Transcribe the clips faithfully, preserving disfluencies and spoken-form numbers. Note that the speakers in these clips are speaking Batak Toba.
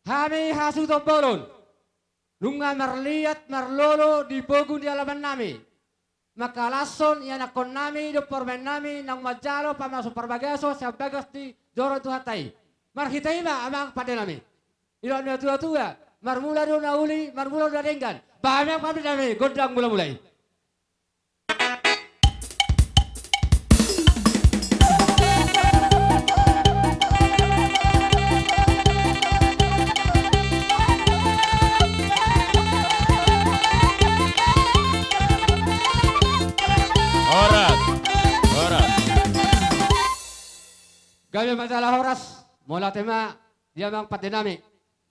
Hami hasuhuton bolon. Nunga marliat marlolo di pogu ni alaman nami. Mangkalashon ianakkon nami dohot parumaen nami naung manjalo pamasu parbagason sian bagas ni joro ni Tuhanta i. Marhite i ma amang pande nami. Didok ni natuatua, marmula do na uli, marmula do na denggan. Bahen ma amang pande nami gondang mulamula i. Horas. Horas. Gabe ma jala horas. Mauliate ma di amang pande nami.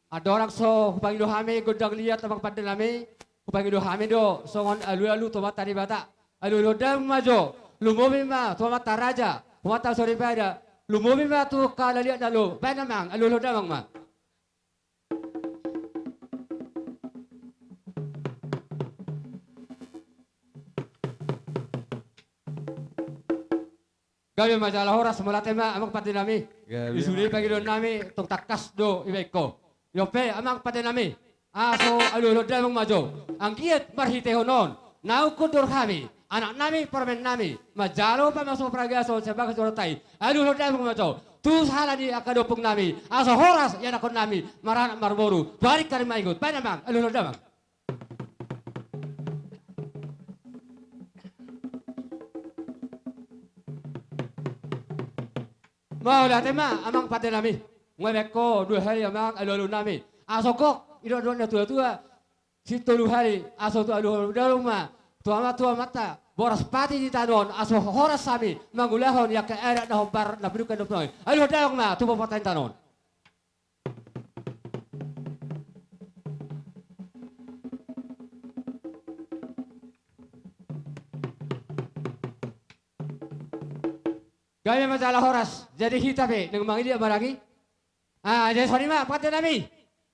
Andorang so hupangido hami gondang liat amang pande nami, hupangido hami do songon alualu tu Amanta Debata. Alualuhon damang ma jo, lumobi ma tu amanta raja, tu amanta soripada, lumobi ma tu angka na liat na lo. Bahen amang, alualuhon damang ma. Gabe ma jala horas, mauliate ma amang pande nami. Gabe ma. Di sude pangidoan nami tong tangkas do dibahen ho. Io pe amang pande nami, aso alualuhon damang ma jo. Anggiat marhitehon on naung hundul hami, anak nami, parumaen nami, manjalo pamasu parbagason sian bagas ni joro i. Alualuhon damang ma jo tu sahala ni angka ompung nami, aso horas ianakkon nami, maranak marboru tu ari na maringot. Bahen amang, alualuhon damang. Mauliate ma amang pande nami. Nunga dibahen ho dua hali amang alualu nami. Aso gok, didok ni natuatua, sitolu hali, aso tu alualuhon damang ma tu ama, tu amanta boras pati di tano on, aso horas hami mangulahon angka adat na hombar na pinungka ni ompung nami. Alualuhon damang ma tu boborta di tano on. Gabe ma jala horas, jadi hita pe naeng mangaliat ma nangkin. Ah, jadi songon i ma pande nami.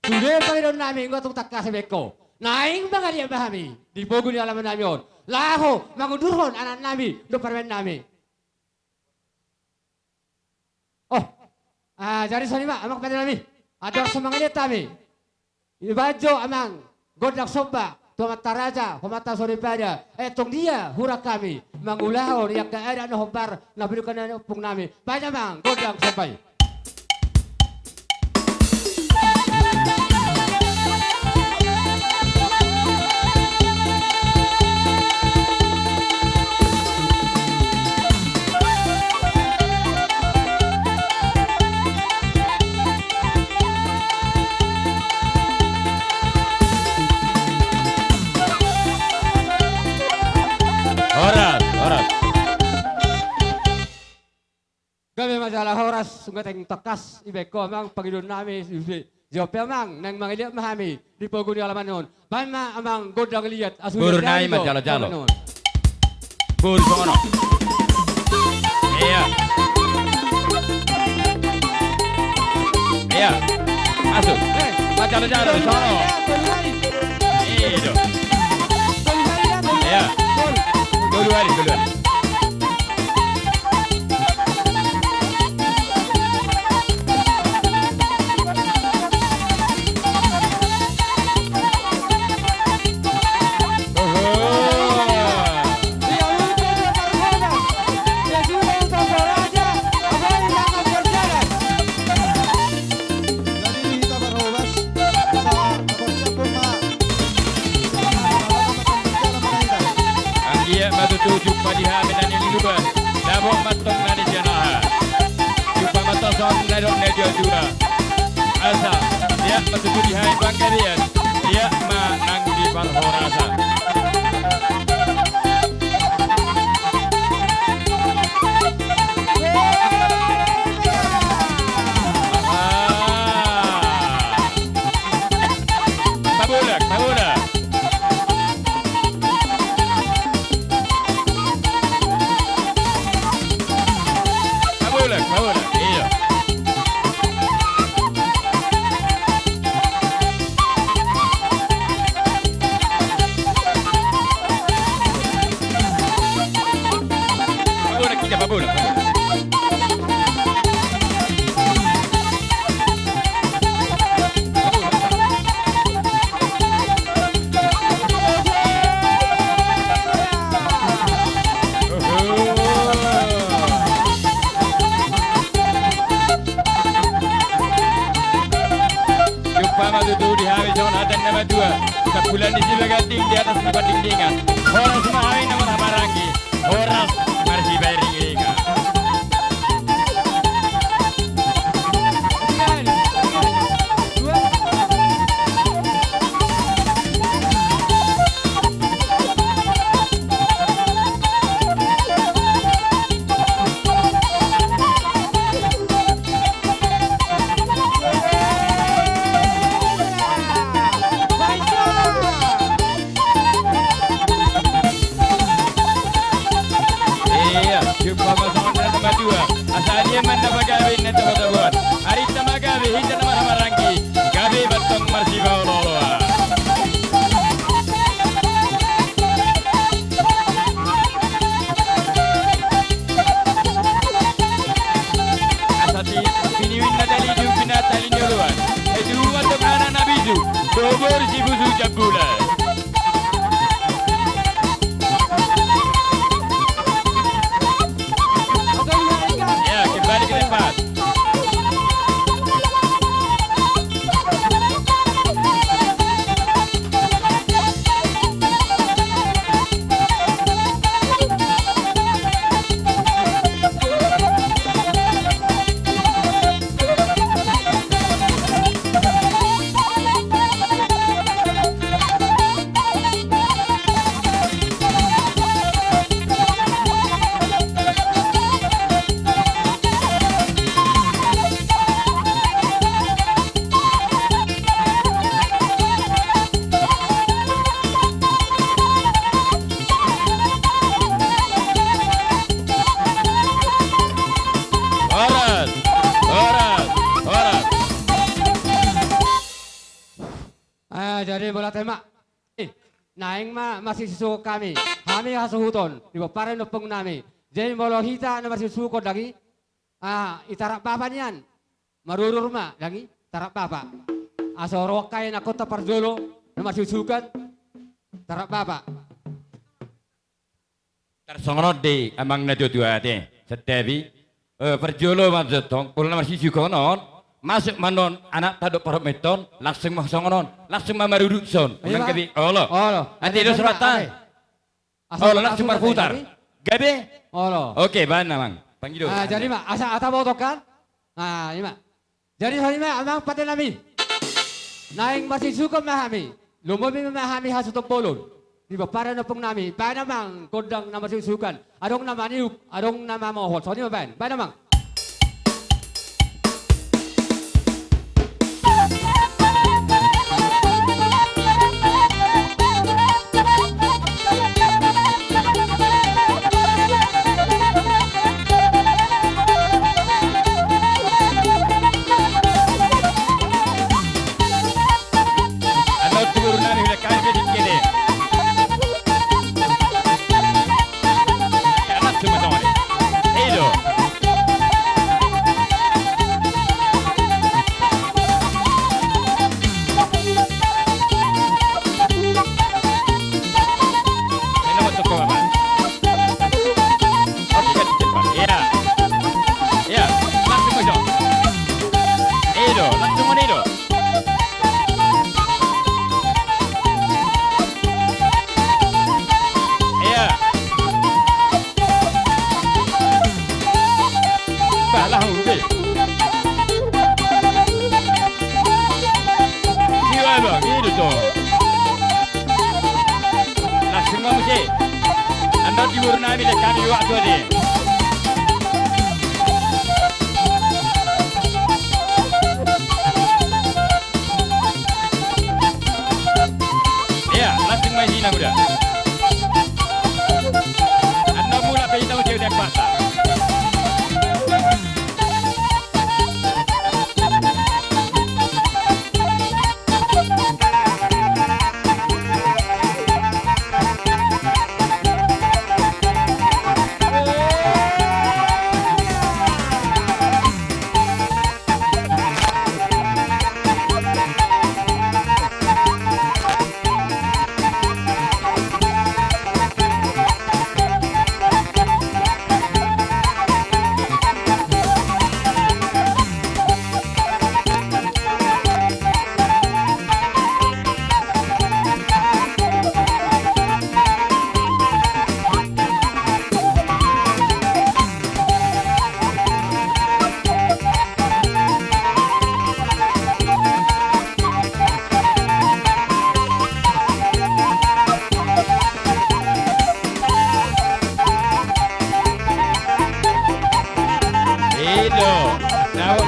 Sude pangidoan nami, nunga tung tangkas dibahen ho. Naeng mangaliat ma hami di pogu ni alaman nami on, laho mangundurhon anak nami dohot parumaen nami. Oh, ah, jadi songon i ma amang pande nami. Andorang so mangaliat hami, dibahen jo amang gondang somba tu amanta raja, tu amanta soripada. Ai tong dia hurang hami mangulahon angka adat na hombar na pinungka ni ompung nami. Bahen amang gondang somba i. Horas, horas. Gabe ma jala horas, nunga tung tangkas dibahen ho amang pangidoan nami. Jop pe amang, naeng mangaliat ma hami di pogu ni alaman on. Bahen ma amang gondang liat, asu boru nami manjalojalo. Boru songon on. Iya. Iya. Asu. Eh, manjalojalo songon on. Iya. Tolu hali, tolu hali. Jadi hita parhobas, asa na porsiapon ma. Anggiat ma tutu jumpa di hami na niluluan, dapot ma antong na nisialahan. Jumpa ma antong songon na nidok ni natuatua. Asa, ia ma tutu di hami panggabean, ia ma nang di parhorasan. Pabolak, pabolak. Pabolak, pabolak, iya. Pabolak, kita pabolak, pabolak. Dua, sapulan ni Sibaganding di atas ni Pandingdingan. Horas ma hami na marhahamaranggi. Horas marsibaringiringan. Ia, jumpa ma songon na madua. Asa dia ma na pagabe na tabo-taboan. Ari ta ma gabe, hita na marhahamaranggi. Gabe bantong marsipaolo-oloan. Asa ti, piniwin na tali jumpina tali ni oloan. Ai tu ma tong anak na bisu. Dobor si busu jambula. Ya, kembali ke tempat. Horas, horas, horas. Ah, jadi molo tema. Eh, naeng ma marsisuhut hami. Hami hasuhuton di pomparan ni ompung nami. Jadi molo hita na marsisuhut dang i. Ah, i Tarap Bapa nian. Marurur ma dang i Tarap Bapa. Asa rohai na kota parjolo na marsisuhut Tarap Bapa. Tarsongon on do i amang na tua-tua ate. Santabi. Eh, parjolo ma tong, pola na marsisuhut on. Masuk ma non anak tadok parhot menton, langsung ma songon on, langsung ma marudut son. Unang gabe, olo. Olo. Ate do suratan. Olo, langsung marputar. Gabe? Olo. Oke, baen amang. Pangido. Ah, jadi ma, asa ata botok kan? Ah, ima. Jadi songon i ma amang pate nami. Naeng marsisuhut ma hami. Lumobi ma hami hasuhuton bolon. Di pomparan ni ompung nami. Baen amang gondang na marsisuhut. Adong na maniuk, adong na mamohot. Songon i ma baen. Baen amang. Annon tu boru nami, hulehon hami pe dengke. Ia, langsung ma songon i. I do. Ini masuk ke mana? Oke, ganti tempat. Ia. Ia, langsung ma songon i. I do, langsung ma songon i do. Ia. Bah, laho be. Siwa bang, i do tong. Langsung ma muse. Annon di boru nami, hulehon hami waktu ade. Ia, langsung ma i, sinamot da. Annon mulak pe hita muse tu tempat ta.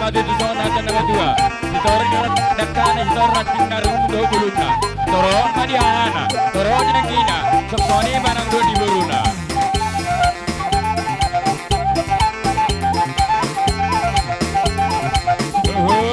Ate tu songon na hata na matua, sitorop ni dangkana, sitorop ranting na rungkut dohot bulungna, torop ma di anakna, torop di anggina, songon i ma nang dohot di boruna. Oho.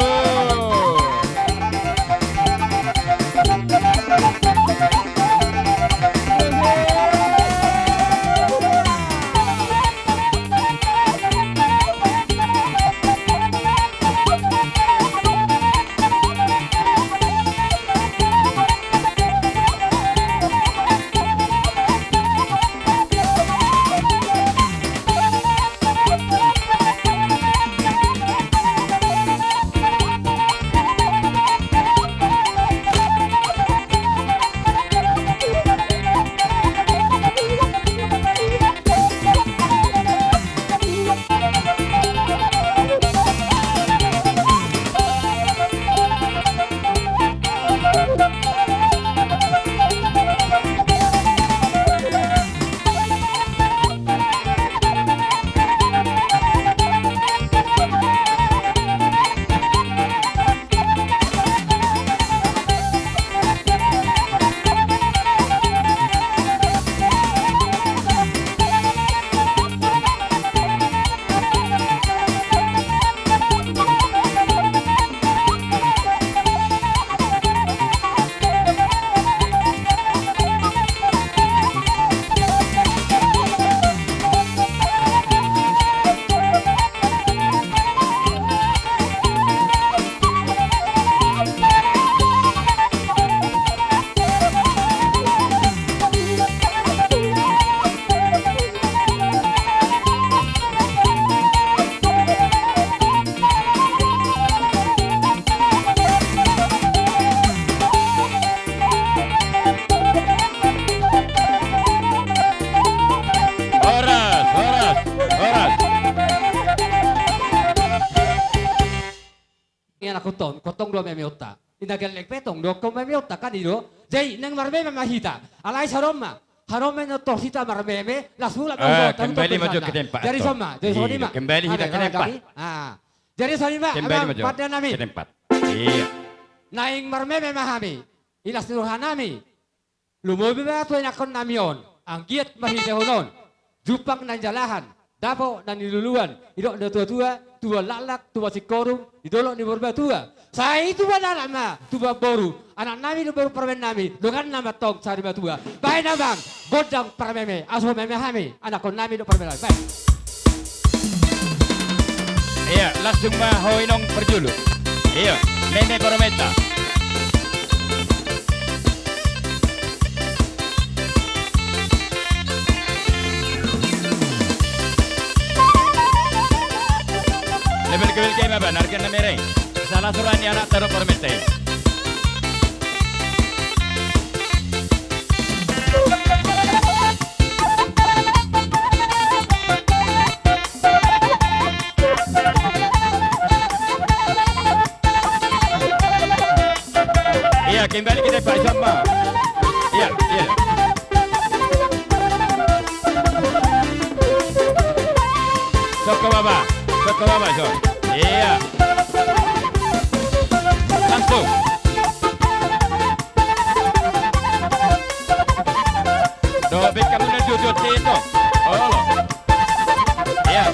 Horas, horas, horas. Ia na kontong, kontong do memeonta. Ina gelleng pe tong dohonon memeonta kan i do. Jadi naeng marmeme ma hita. Alai saonari ma. Haromen na tor hita marmeme, las mulak ma. Eh, kembali ma jo ke tempat. Jadi songon i ma. Jadi songon i ma. Kembali hita ke tempat. Ah. Jadi songon i ma. Kembali ma jo ke tempat. Iya. Naeng marmeme ma hami. Ilas ni roha nami. Lumobi ma tu ianakkon nami on, anggiat marhitehon on, jumpang na nijalahan, dapot na niluluan, didok na tua-tua, tubuan laklak, tubuan singkoru, di dolok ni boru matua. Sai tubuan anak ma, tubuan boru, anak nami do boru parumaen nami, dongan nama tong sari matua. Bahen amang, gondang parmeme, asa meme hami, anakkon nami do parmeme. Bahen. Iya, langsung ma ho inong parjolo. Iya, meme parumaenta. Lebel kebel kema ba, narkan na mereng. Salah surani anak taruh parumaenta. Iya, kembali kita Pak Isamba. Iya, iya. Sok ke baba, sok ke baba, sok. Iya. Langsung. Dobek kamu na jujur sito. Olo. Iya.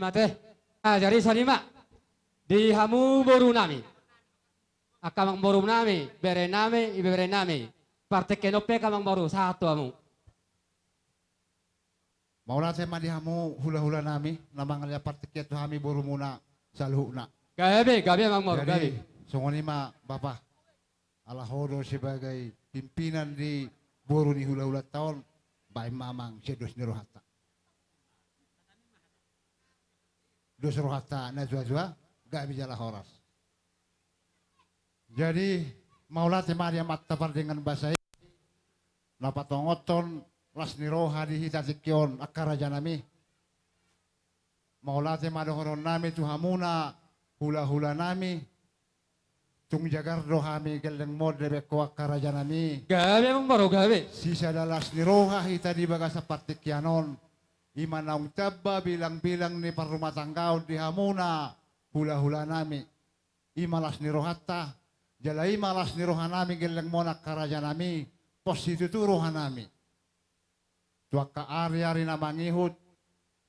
Ate. Ah, jadi songon i ma di hamu boru nami, angka amang boru nami, bere nami, ibebere nami, partingkian on pe angka amang boru, sahat tu hamu. Mauliate ma di hamu hulahula nami na mangalean partingkian tu hami borumuna saluhutna. Gabe, gabe amang boru, jadi, gabe. Songon i ma bapa, ala ho do sebagai pimpinan di boru ni hulahulanta on, baen ma amang sian dos ni rohanta. Dos rohanta na tuatua, gabe jala horas. Jadi, mauliate ma di Amanta Pardenggan Basa i, na patongothon las ni roha di hita tingki on angka raja nami. Mauliate ma dohonon nami tu hamuna hulahula nami. Tung jagar do hami gellengmon dibahen ho angka raja nami. Gabe amang boru, gabe. Sisada las ni roha hita di bagasan partingkian on. I ma naung tamba bilangbilang ni parrumatanggaon di hamuna hulahula nami. I ma las ni rohanta, jala i ma las ni roha nami gellengmon angka raja nami, pos situtu roha nami. Tu angka ariari na mangihut,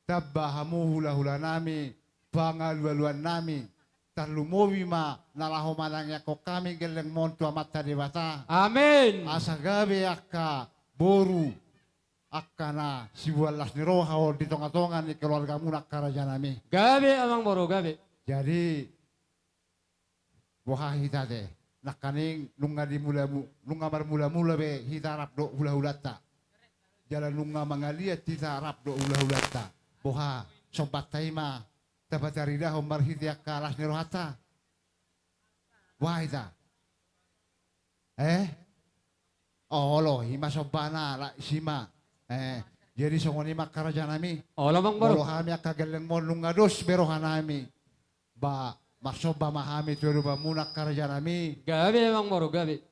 tamba hamu hulahula nami, pangalualuan nami, tarlumobi ma na laho manangiangkon hami gellengmon tu Amanta Debata. Amin. Asa gabe angka boru, angka na siboan las ni roha on di tongatonga ni keluargamuna angka raja nami. Gabe amang boru, gabe. Jadi, boha hita te? Nangkaning nunga dimula mu-, nunga marmulamula be hita rap dohot hulahulanta. Jala nunga mangaliat hita rap dohot hulahulanta. Boha, sombanta i ma tapataridahon marhite angka las ni rohanta? Boha hita? Eh? Olo, i ma sombana, la, si ma. Eh, jadi songon i ma angka raja nami. Olo amang boru. Molo hami angka gellengmon nunga dos be roha nami, ba marsomba ma hami tu adopanmuna angka raja nami. Gabe amang boru, gabe.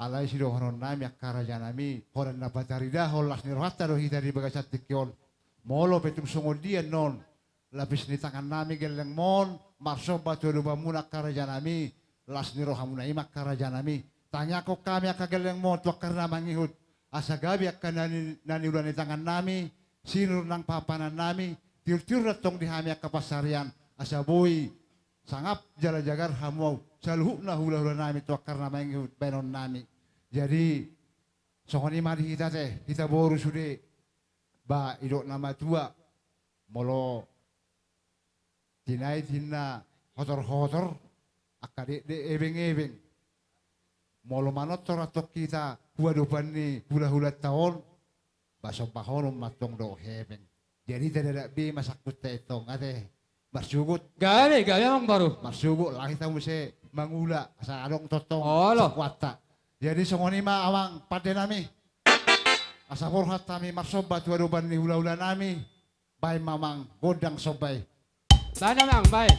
Alai sidohonon nami angka raja nami, holan na pataridahon las ni rohanta do hita di bagasan tingki on. Molo pe tung songon dia annon lapis ni tangan nami gellengmon marsomba tu adopanmuna angka raja nami, las ni rohamuna i ma angka raja nami. Tangiangkon hami angka gellengmon tu angka ari na mangihut, asa gabe angka na ni-, na niula ni tangan nami, sinur nang pahanpahanan nami, tiurtiur do antong di hami angka pansarian, asa boi sangap jala jagar hamu saluhutna hulahula nami tu angka ari na mangihut baenon nami. Jadi, songon i ma di hita te, hita boru sude, ba didok na matua, molo tinait ninna hotorhotor, angka dekdek ebengebeng. Molo manortor antong hita tu adopan ni hulahulanta on, ba sombahonon ma antong dohot hepeng. Jadi tadadap be ma sangkunta i antong, ate. Marsogot. Gabe, gabe amang boru. Marsogot, laho hita muse mangula, asa adong tongtong. Olo. Sangkuanta. Jadi songon i ma amang pande nami. Asa borhat hami marsomba tu adopan ni hulahula nami. Baen ma amang gondang somba i. Baen amang, baen.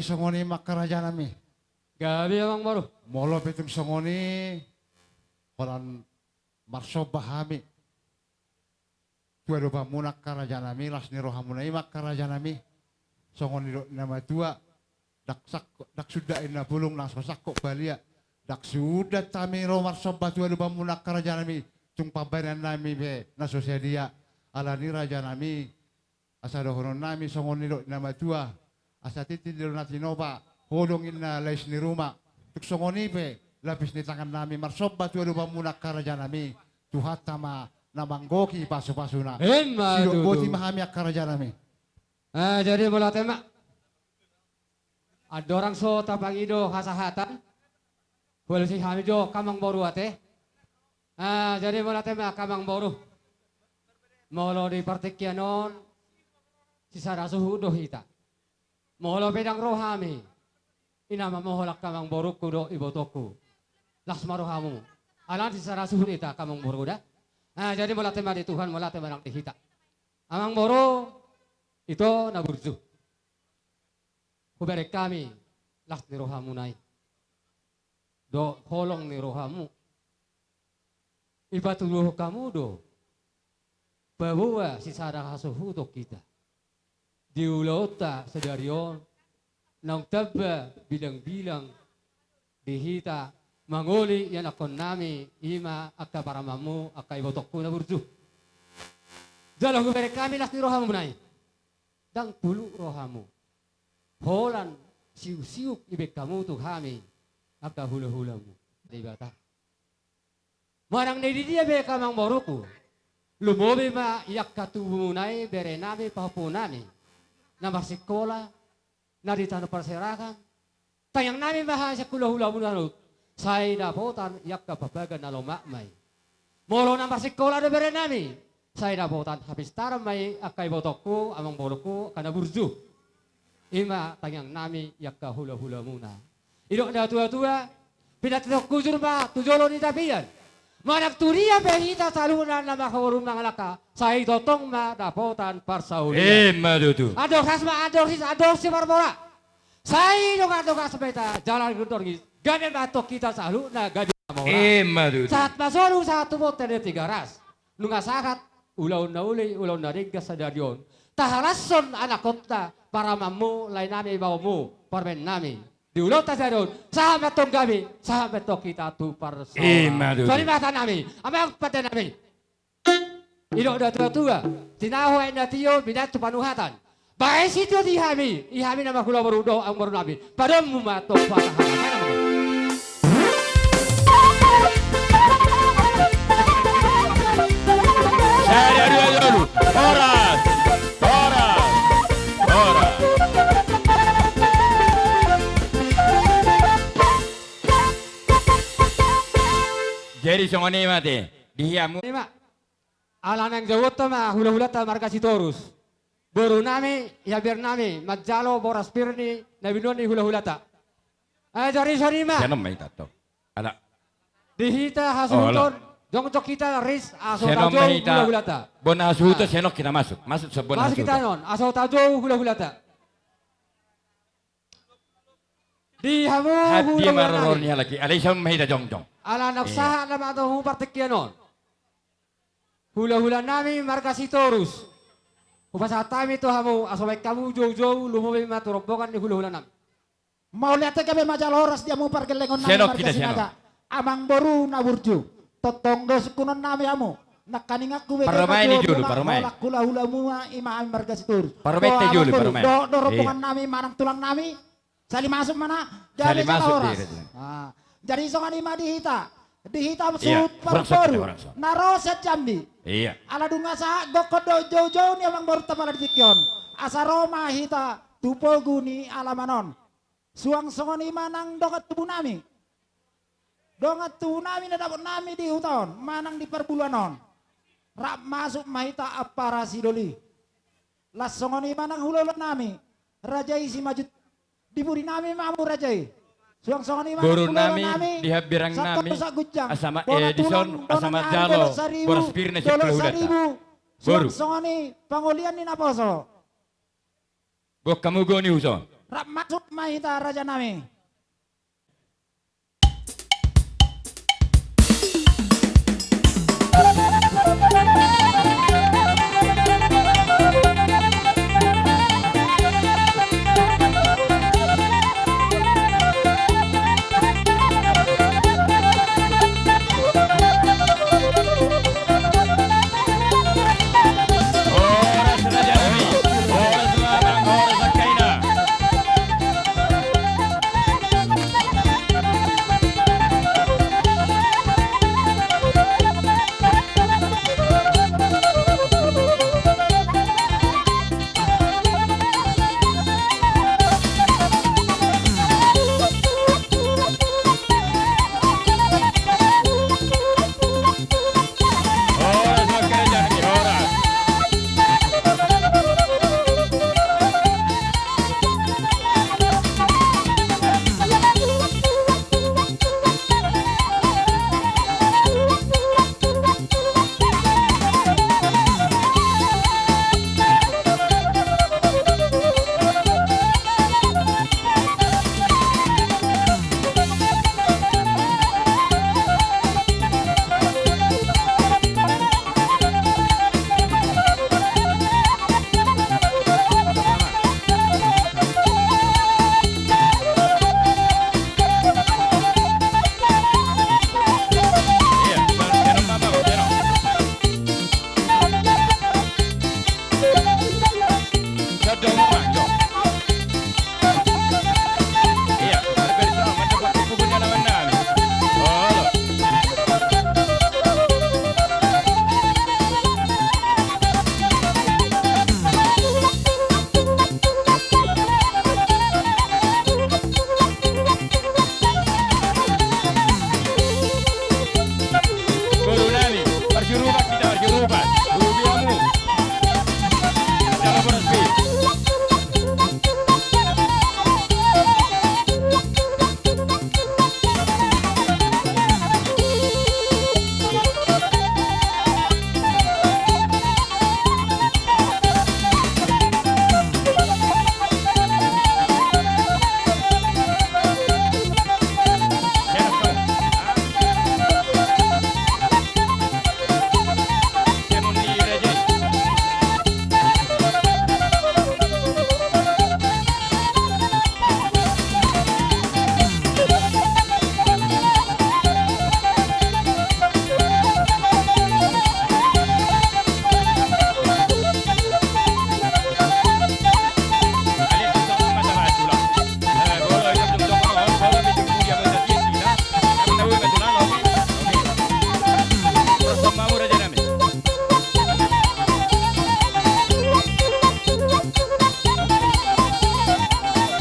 Songon i ma angka rajanami. Gabe amang boru. Molo pe tung songon i, holan marsomba hami tu adopanmuna angka rajanami, las ni rohamuna i ma angka rajanami. Songon nidok ni na matua, ndang sangkot, ndang suda inna bulung, ndang sangkot balian. Ndang suda hami ro marsomba tu adopanmuna angka rajanami, tung pambahenannami pe na so sadia. Alani rajanami, asa dohononnami songon nidok ni na matua, asa tintin do na tinopa, hodong inna lais ni ruma. Tung songon i pe lapis ni tangannami marsomba tu adopanmuna angka rajanami, Tuhanta ma na manggohi pasupasuna. Emma tutu. Sidok boti ma hami angka rajanami. Ah, jadi mauliate ma. Andorang so tapangido hasahatan, hualusi hami jo angka amang boru ate. Ah, jadi mauliate ma angka amang boru. Molo di partingkian on, sisada suhut do hita. Molo pe ndang ro hami, i na mamohol angka amang borungku dohot ibotongku. Las ma rohamu. Alani sisada suhut hita angka amang boru da. Ah, jadi mauliate ma di Tuhan, mauliate ma nang di hita. Amang boru, ito na burju. Hubereng hami las ni rohamuna i dohot holong ni rohamu. Dipatuduhon hamu do paboa sisada hasuhuton hita di ulaonta sadari on, naung tamba bilangbilang di hita mangoli ianakkonnami, i ma angka paramanmu, angka ibotongku na burju. Jala hubereng hami las ni rohamuna i. Ndang puluk rohamu. Holan siuksiuk dibaen hamu tu hami angka hulahulamu. Debata. Manang na di dia pe angka amang borungku, lumobi ma i angka tubumuna i, berenami, pahompunami, na marsikola, na di tano parserahan. Tangiangnami ma haha sian hulahulamuna on, sai dapotan i angka papaga na lomak ma i. Molo na marsikola do berenami, sai dapotan hapistaran ma i angka ibotongku, amang borungku, angka na burju. I ma tangiangnami i angka hulahulamuna. Didok natuatua, pinantikhon hujur ma tu jolo ni tapian. Manang tu dia pe hita saluhutna na marhaporus mangalangka, sai tongtong ma dapotan parsaulian. Emma tutu. Andor silas ma, andor si, andor si marbona. Sai dongan dongan ma hita jala gondang ringgas, gabe ma antong hita saluhutna gabe na mora. Emma tutu. Sahat ma solu, sahat tu bontean na Tigaras. Nunga sahat ulaon na uli, ulaon na denggan sadari on, tahalashon anakhonta, paramanmu, laenami, baomu, parumaennami. Di ulaonta sadari on, sahat ma antong gabe, sahat ma antong hita tu parsaoran. Emma tutu. Songon i ma hatanami, amang pandenami. Didok natuatua, tinahu aek na tio, binahen tu panuhatan. Baen sitio di hami, i hami na marhulaboru dohot amang borunami. Padomu ma antong hata-hata. Sada, dua, tolu. Horas. Horas. Horas. Jadi songon i ma ate. Di hamu. Ima. Ala naeng jabuonta ma hulahulanta marga Sitorus. Borunami, iambirnami, manjalo boras pir ni na binoan ni hulahulanta. Eh, jadi songon i ma. Sian on ma hita antong. Ala. Di hita hasuhuton, jongjong hita ris, aso tajou hulahulanta. Bona hasuhuton, sian on hita masuk. Masuk sian bona hasuhuton. Masuk hita non, aso tajou hulahulanta. Di hamu hulahula nami. Alai sian on ma hita jongjong. Ala naung sahat nama tu hamu partingkian on. Hulahula nami marga Sitorus. Hupasahat hami tu hamu, aso baen hamu joujou, lumobi ma tu rombongan ni hulahula nami. Mauliate, gabe ma jala horas di hamu pargellengon nami marga Sinaga. Amang boru na burju. Tongtong do sungkunon nami hamu. Nangkaningan hubege hamu, parumaen i jolo, parumaen. Holan hulahula muna i ma hami marga Sitorus. Parumaen i jolo, parumaen. Dohot do rombongan nami manang tulang nami. Sali masuk ma na, gabe jala horas. Jadi songon i ma di hita. Di hita suhut parboru na ro sian Jambi. Ala dung asa gokhon do joujou ni amang boru tapala di tingki on. Asa ro ma hita tu pogu ni alaman on. Suang songon i ma nang dongan tubu nami. Dongan tubu nami na dapot nami di huta on, manang di parbuluan on. Rap masuk ma hita ampara sidoli. Las songon i ma nang hulahula nami, raja i Simanjuntak. Di pudi nami ma hamu raja i. Suang songon i ma nang hulahula nami, di hambirang nami, Santoso Sagunjang. Bona tulang, bona nami, Dolok Saribu, Dolok Saribu. Suang songon i pangolian ni naposo. Boan hamu goni huson. Rap masuk ma hita, raja nami. Boru nami, marsiurupan hita, marsiurupan. Urupi hamu. Jala boras be.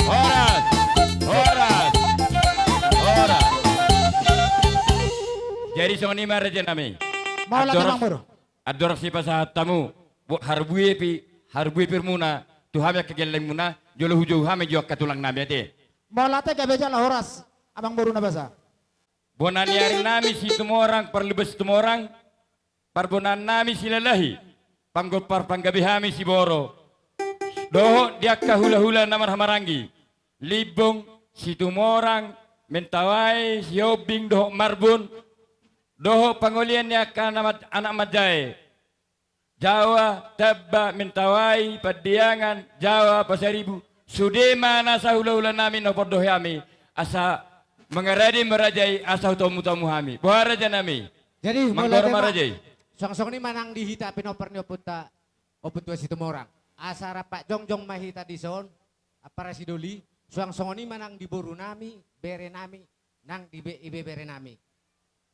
Horas, horas, horas. Jadi songon i ma, raja nami. Mauliate, Amang Boru. Andorang sipasahat hamu, bo-, harbue pi-, harbue pir muna tu hami angka gelleng muna, jolo hujou hami jo angka tulang nami, ate. Mauliate, gabe jala horas, Amang Boru na basa. Bona ni ari nami Situmorang, Parlumban Situmorang, parbonaan nami Silalahi, panggompar panggabe hami Siboro, dohot di angka hulahula na marhahamaranggi, Limbong, Situmorang, Mentawai, Sihombing dohot Marbun, dohot pangolian ni angka na mat-, anak manjae, Jawa, Tamba, Mentawai, Pandiangan, Jawa, Pasaribu. Sude ma nasa hulahula nami na hupondohi hami, asa mangarade ma raja i, asa hutomutomu hami. Boha, raja nami? Jadi, manggora ma raja i. Suang songon i ma nang di hita pinompar ni ompunta, Ompu Tua Situmorang. Asa rap jongjong ma hita dison, ampara sidoli, suang songon i ma nang di boru nami, bere nami, nang di be-, ibebere nami.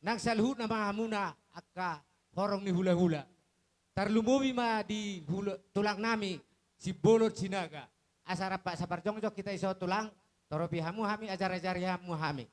Nang saluhutna ma hamuna angka horong ni hulahula. Tarlumobi ma di hula-, tulang nami, Simbolon Sinaga. Asa rap saparjongjong hita dison tulang, toropi hamu hami, ajar-ajari hamu hami.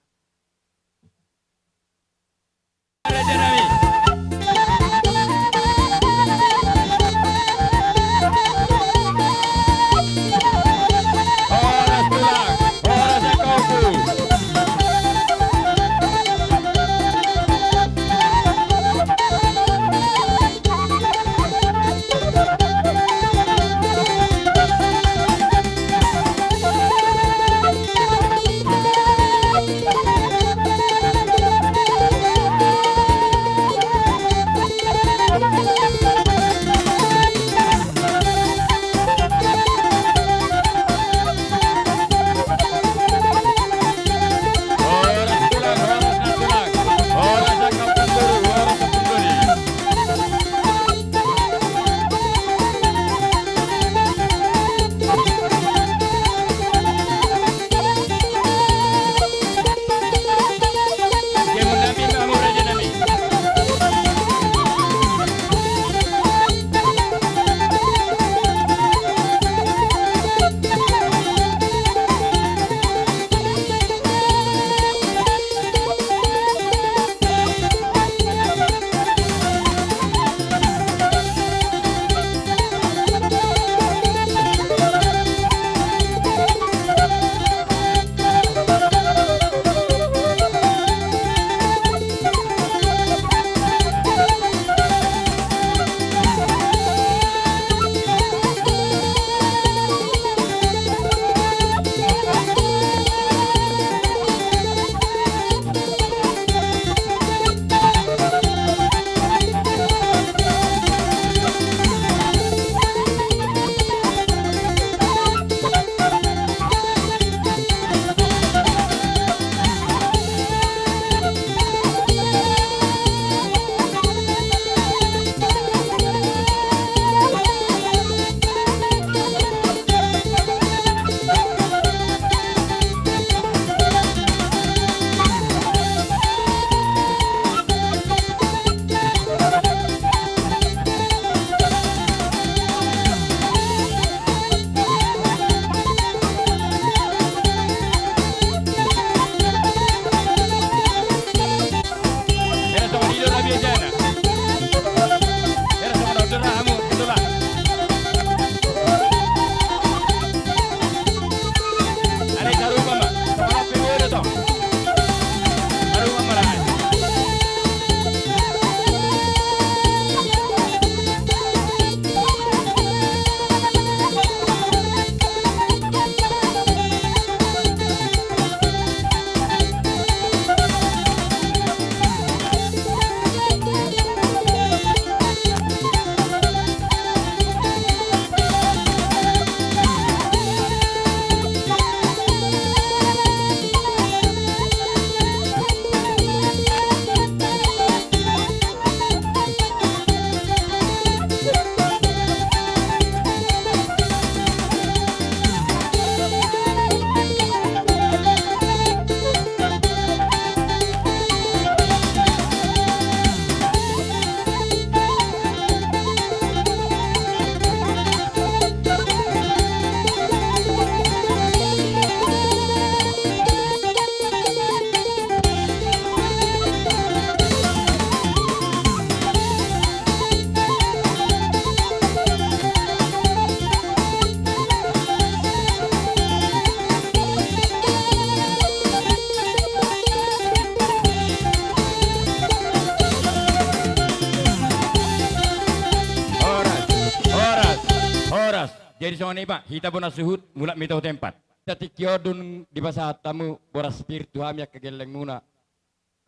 Jadi songon i ma, hita bona suhut, mulak ma hita tu tempat. Tingki on dung dipasahat hamu boras pir tu hami angka gellengmuna.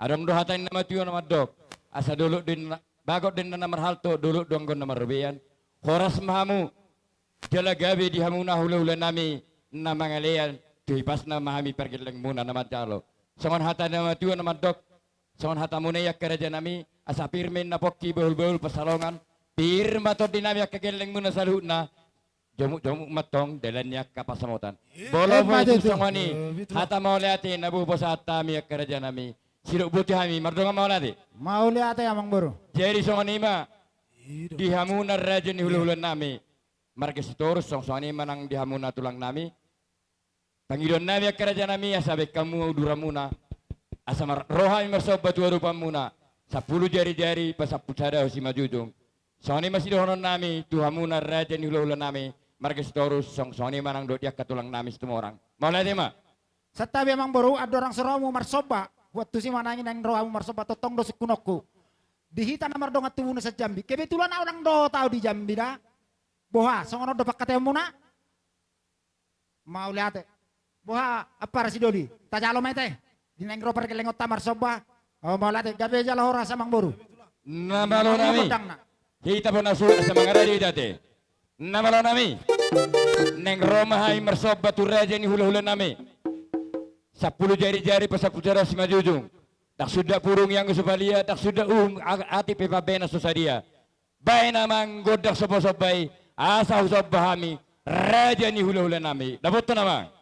Adong do hata ni na matua na mandok, asa dolok do inna, bagot do inna na marhalto, dolok do anggo na marrobean. Horas ma hamu, jala gabe di hamuna hulahulanami na mangalean, tu hipasna ma hami pargellengmuna na manjalo. Songon hata ni na matua na mandok, songon hatamuna i angka rajanami, asa pir ma inna pongki bahulbahul pansalongan, pir ma tondinami angka gellengmuna saluhutna, jomukjomuk ma antong dalan ni angka pansamotan. Molo boha tung songon i, hata mauliate na boi hupasahat hami angka rajanami, sidok botima hami mardongan mauliate. Mauliate amangboru. Jadi songon i ma di hamuna raja ni hulahulanami, marga Sitorus, songon i ma nang di hamuna tulangnami. Pangidoannami angka rajanami, asa baen hamu uduranmuna, asa mar-, ro hami marsomba tu adopanmuna, sampulu jarijari pasampulu sada simanjujung. Songon i ma sidohononnami tu hamuna raja ni hulahulanami, marga Sitorus, song-, songon i ma nang dohot di angka tulangnami Situmorang. Mauliate ma. Santabi amangboru, andorang so ro hamu marsomba, huantusi ma nang i, naeng ro hamu marsomba, tongtong do sungkunonku. Di hita na mardongan tubu na sian Jambi. Kebetulan ahu ndang dohot ahu di Jambi da. Boha, songon on do pangkataionmuna? Mauliate. Boha, ampara sidoli. Tajalo ma i te. Di naeng ro pargellengonta marsomba. O, mauliate. Gabe jala horas amangboru. Na malo nami. Hita bona suhut asa mangarade hita te. Na malo nami. Naeng ro ma hami marsomba tu raja ni hulahulanami. Sampulu jarijari pasampulu sada simanjujung. Ndang suda purung i anggo so palia, ndang suda uhum a-, atik pe pambahenan so sadia. Baen amang gondang sombasomba i, asa husomba hami raja ni hulahulanami. Dapothon amang.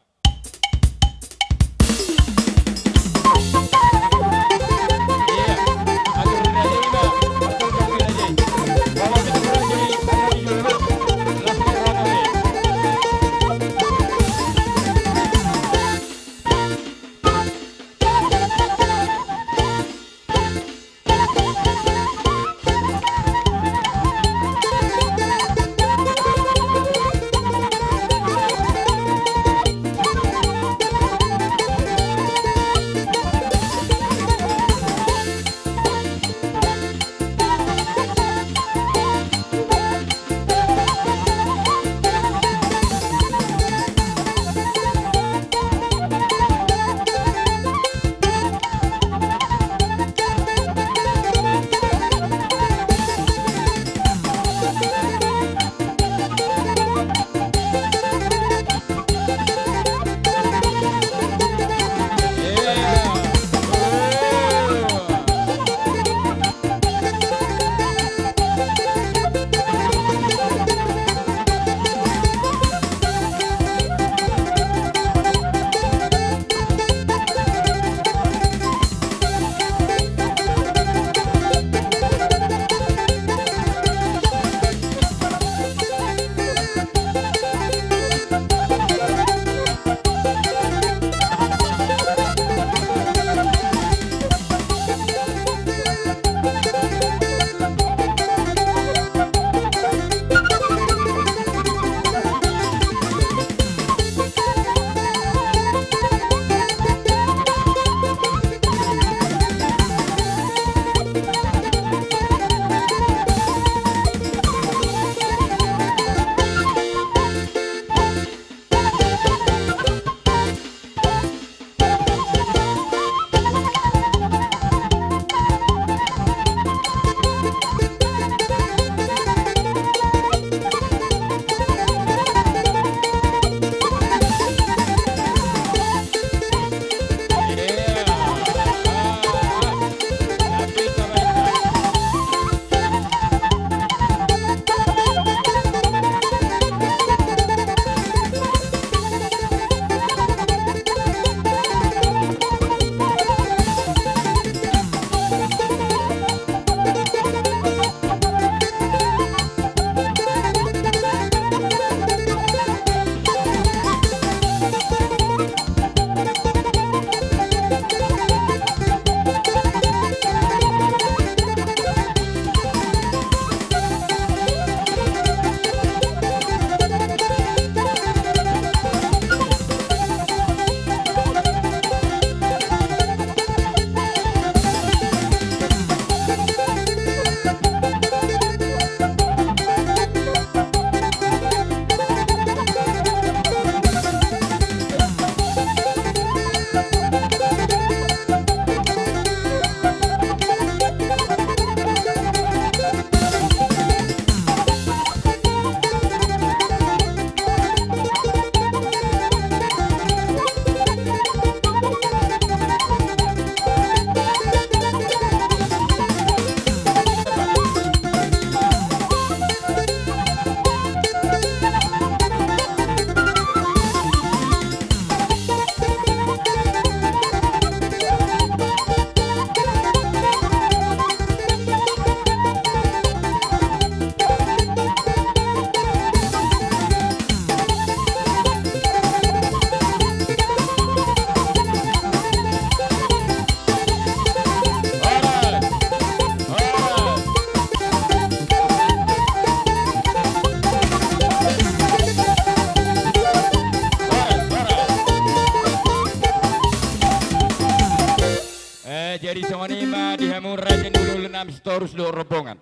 Sitorus dohot rombongan.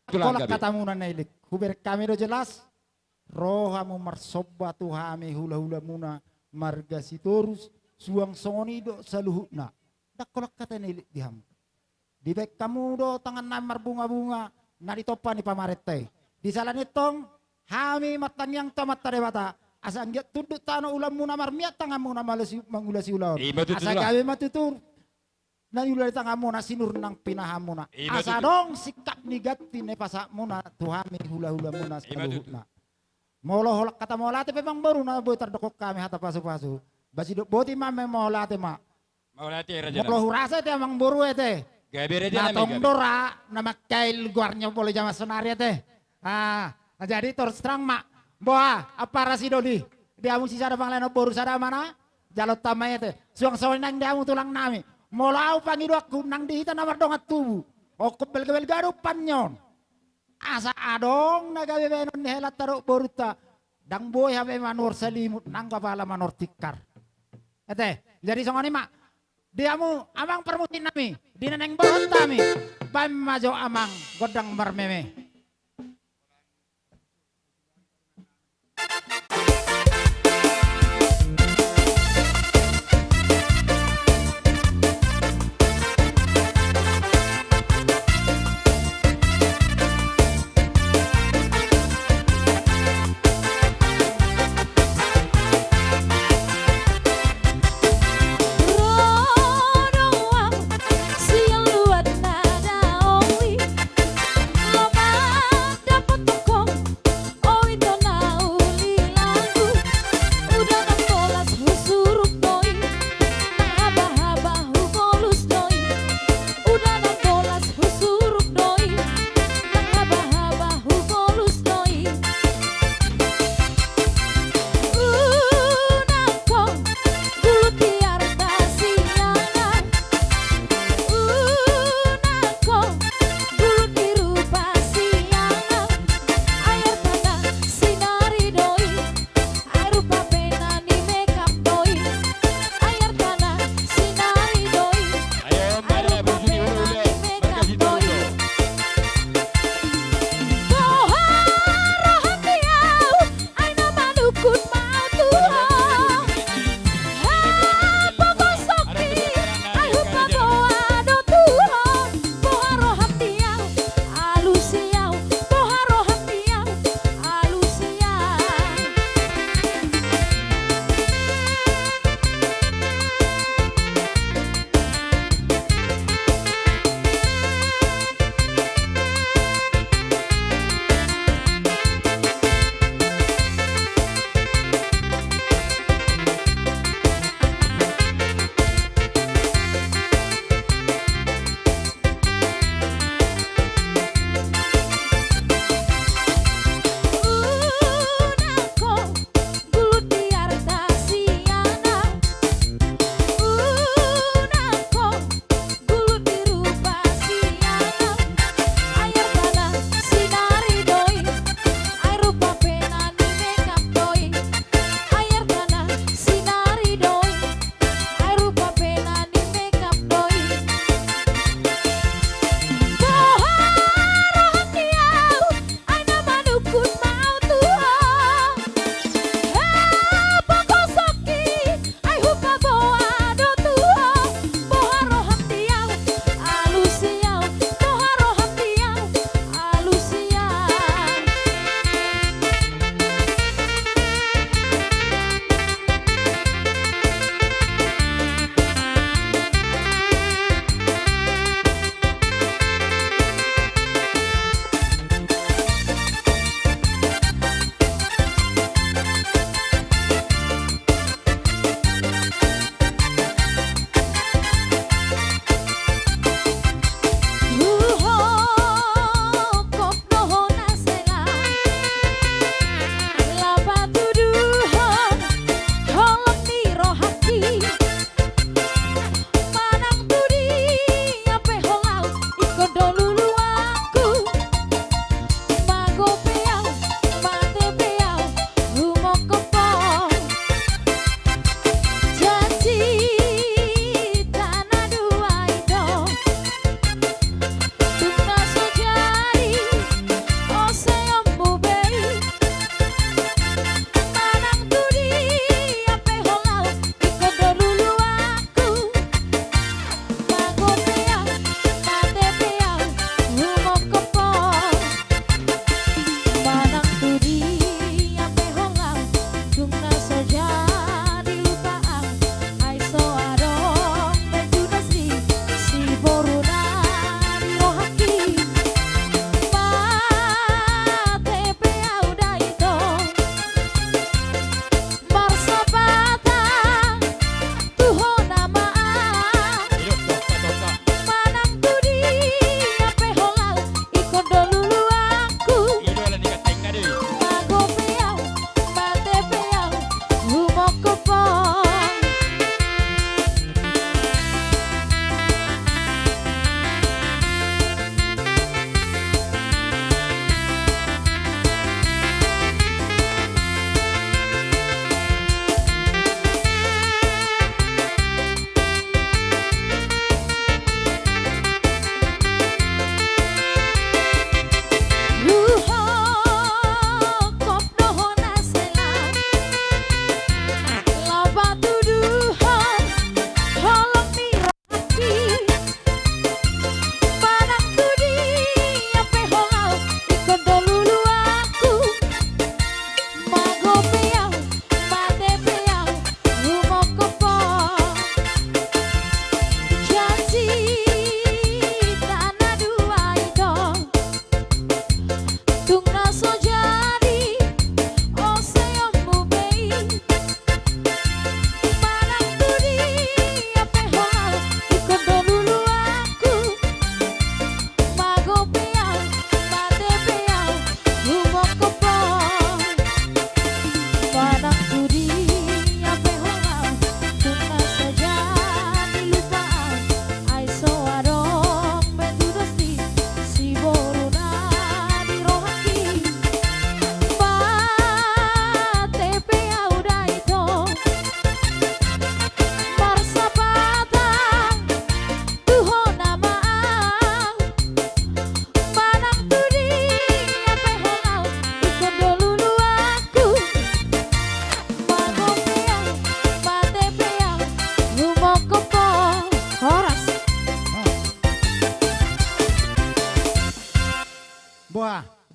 Tulang gabe. Hatamu na elek, hubereng hami do jelas. Ro hamu marsomba tu hami hulahulamuna marga Sitorus, suang songon i do saluhutna. Ndang holan hata na elek di hamu. Dibaen hamu do tangannami marbungabunga na ditompa ni pamarenta i. Di sala ni i tong, hami martangiang tu Amanta Debata, asa anggiat tunduk tano ulamuna, marmiak tanganmuna mangula si-, mangula siulaon. Ima tutu. Asa gabe ma tutu na niula ni tanganmuna sinur nang pinahanmuna. Ima tutu. Asa adong singkat ni ganti na dipasahatmuna tu hami hulahulamuna saluhutna. Ima tutu. Molo holan hata mauliate pe amangboru na boi tardokhon hami hata pasupasu. Ba sidok boti ma mauliate ma. Mauliate, raja nami. Molo hurasa ate amangboru ate. Gabe, raja nami, gabe. Na tong do ra na mangkail goarna molo jaman sonari ate. Ah, na jadi torus terang ma. Boha, ampara sidoli. Di hamu sisada pangalaho boru sada ma na. Jalo tama ate. Suang songon i nang di hamu tulang nami. Molo ahu pangidoanku nang di hita na mardongan tubu. Ongkop balga-balga do panyon. Asa adong na gabe baenon ni helanta dohot borunta. Ndang boi hape manuhor salimut nang apala manuhor tikar. Ate, jadi songon i ma. Di hamu amang parmusik nami, di na naeng bohot hami, baen ma jo amang gondang marmeme.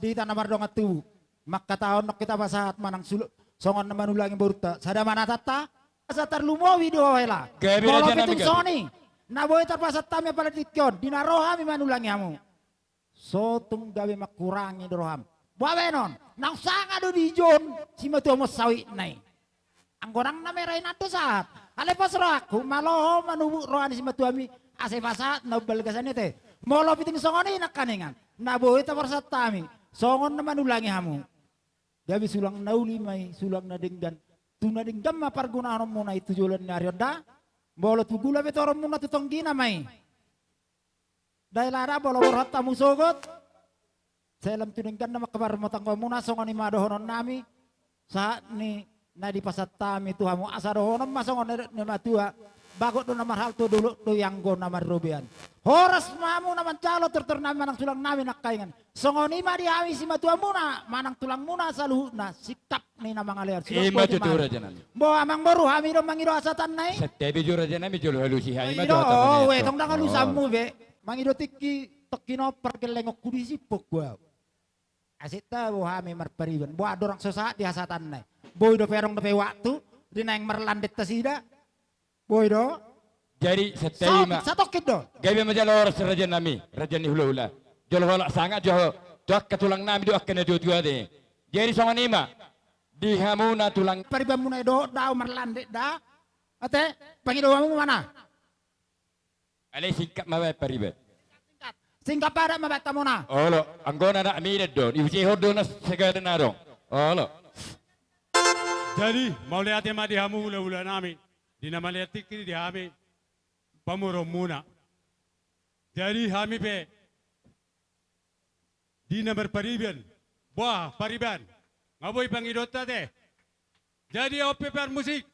di hita na mardongan tubu. Mangkatahon nunga hita pasahat manang sul-, songon na manulangi borunta. Sada ma hatanta, asa tarlumobi do hela. Gabe raja nami, gabe. Molo pitung songon i na boi tarpasahat hami apala di tingki on, di na ro hami manulangi hamu, so tung gabe mangkurangi do roham. Boha baenon, naung sanga do dijou simatua on sawitna i. Anggo nang na merah i na do sahat. Alai pos rohangku, malo ho manubuk roha ni simatuami, asa dipasahat na umbalga sani te. Molo pitung songon i nangkaningan, na boi tarpasahat hami, songon na manulangi hamu, gabe sulang na uli ma i, sulang na denggan. Tu na denggan ma pargunahononmuna i tu joloan ni ari on da. Molo tu gula pe toronmuna tu tonggina ma i. Dai lada molo borhat hamu sogot, sai lam tu denggan nama kabar rumah tanggamuna, songon i ma dohonon nami. Sahat ni na dipasahat hami tu hamu, asa dohonon ma songon na nidok ni na matua: Bagot do na marhalto, dolok do i anggo na marrobean. Horas ma hamu na manjalo tortor nami manang sulang nami nangkaningan. Songon i ma di hami simatuamuna manang tulangmuna saluhutna, singkap ni na mangalean. Ima tutu, raja nami. Bo amang boru, hami do mangido hasahatanna i. Santabi jo, raja nami, jolo halusi hami ma. Mangido, oe, tong dang halusanmu be. Mangido tingki, tongkin on pargellengonku disi pokku au. Asa tabo hami marpariban. Bo adong so sahat di hasahatanna i. Boi dope, adong dope waktu di naeng marlandet nasida. Boi do. Jadi santabi ma. Satongkin do. Gabe ma jala horas, raja nami, raja ni hulahula. Jolo horas sanga jo tu angka tulang nami dohot angka na tuatua te. Jadi songon i ma di hamuna tulang. Paribanmuna i dohot da au marlandet da. Ate, pangido hamu ma na. Alai singkat ma baen pariban. Singkat padat ma baen hamuna. Olo, anggo na na mida do, diusehon do na sagala na adong. Olo. Jadi mauliate ma di hamu hulahula nami, di na mauliate tingki di hami pamoruonmuna. Jadi hami pe di na marpariban. Boha pariban? Nga boi pangidoonta te. Jadi on pe parmusik.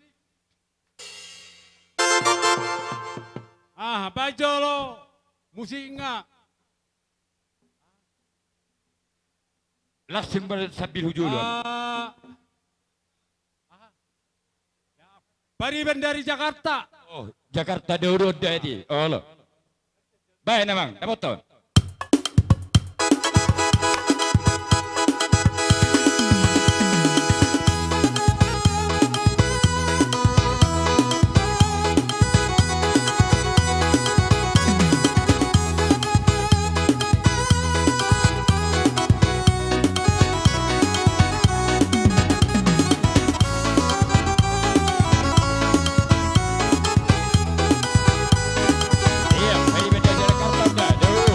Aha, baen jolo musik nga. Langsung ber-, sambil hujulon. Ah. Pariban dari Jakarta. Oh, Jakarta do do dadi. Olo. Baen amang, dapothon. Iya, pariban dari Jakarta, udah, dulu.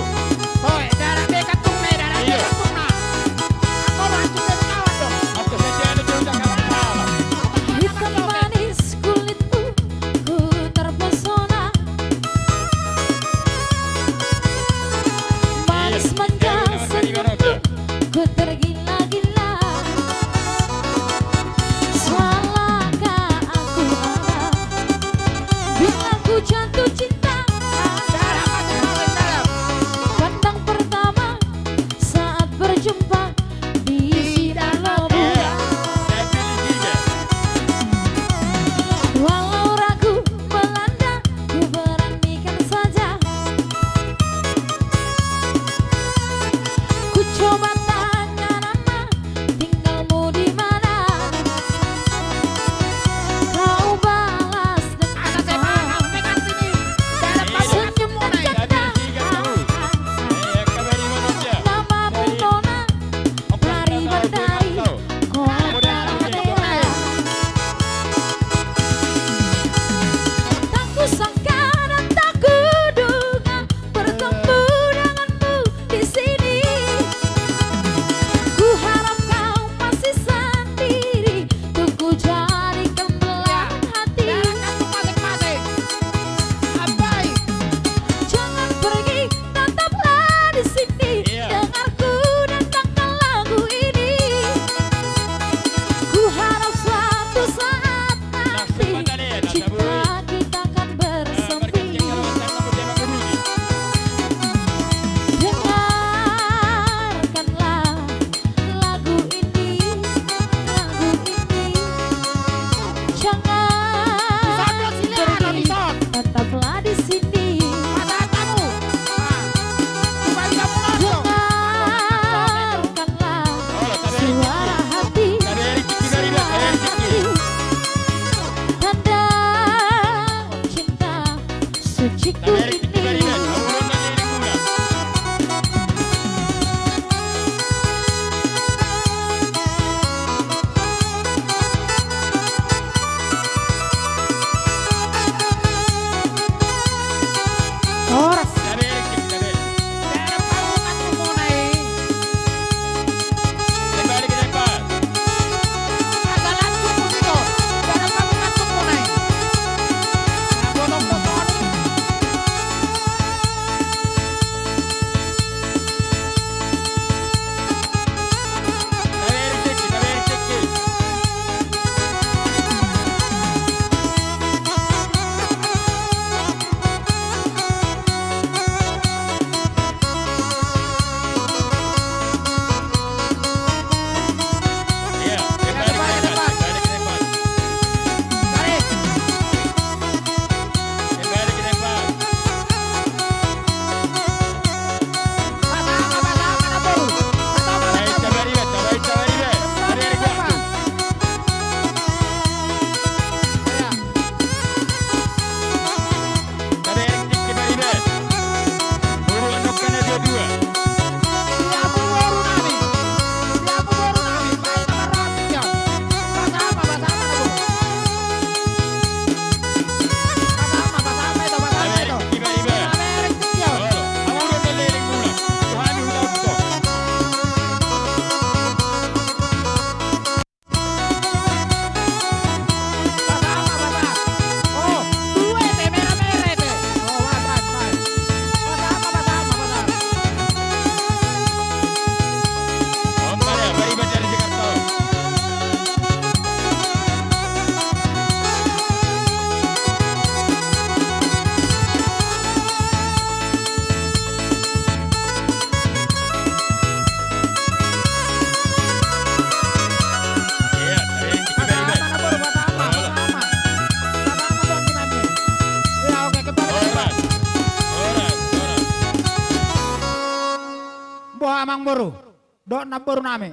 namboru nami.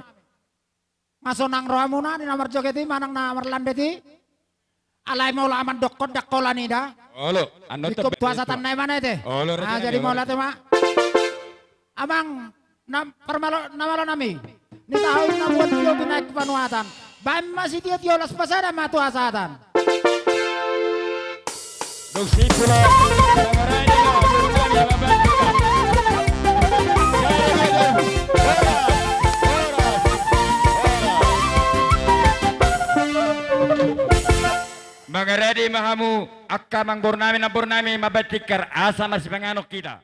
Nga sonang rohamuna di na marjoget i manang na marlandet i. Alai molo amang dokkon ndang holan i da. Olo, annon. Ingkon tu hasahatan na i ma na i te. Olo, jadi mauliate ma. Amang, na malo nami. Ni tahu na buat tio binaen tu panuatan. Baen ma sitio-tio, las pasada ma tu hasahatan. Mangaradi ma hamu angka amangboru nami, namboru nami, mambaen tikar asa marsipanganon hita.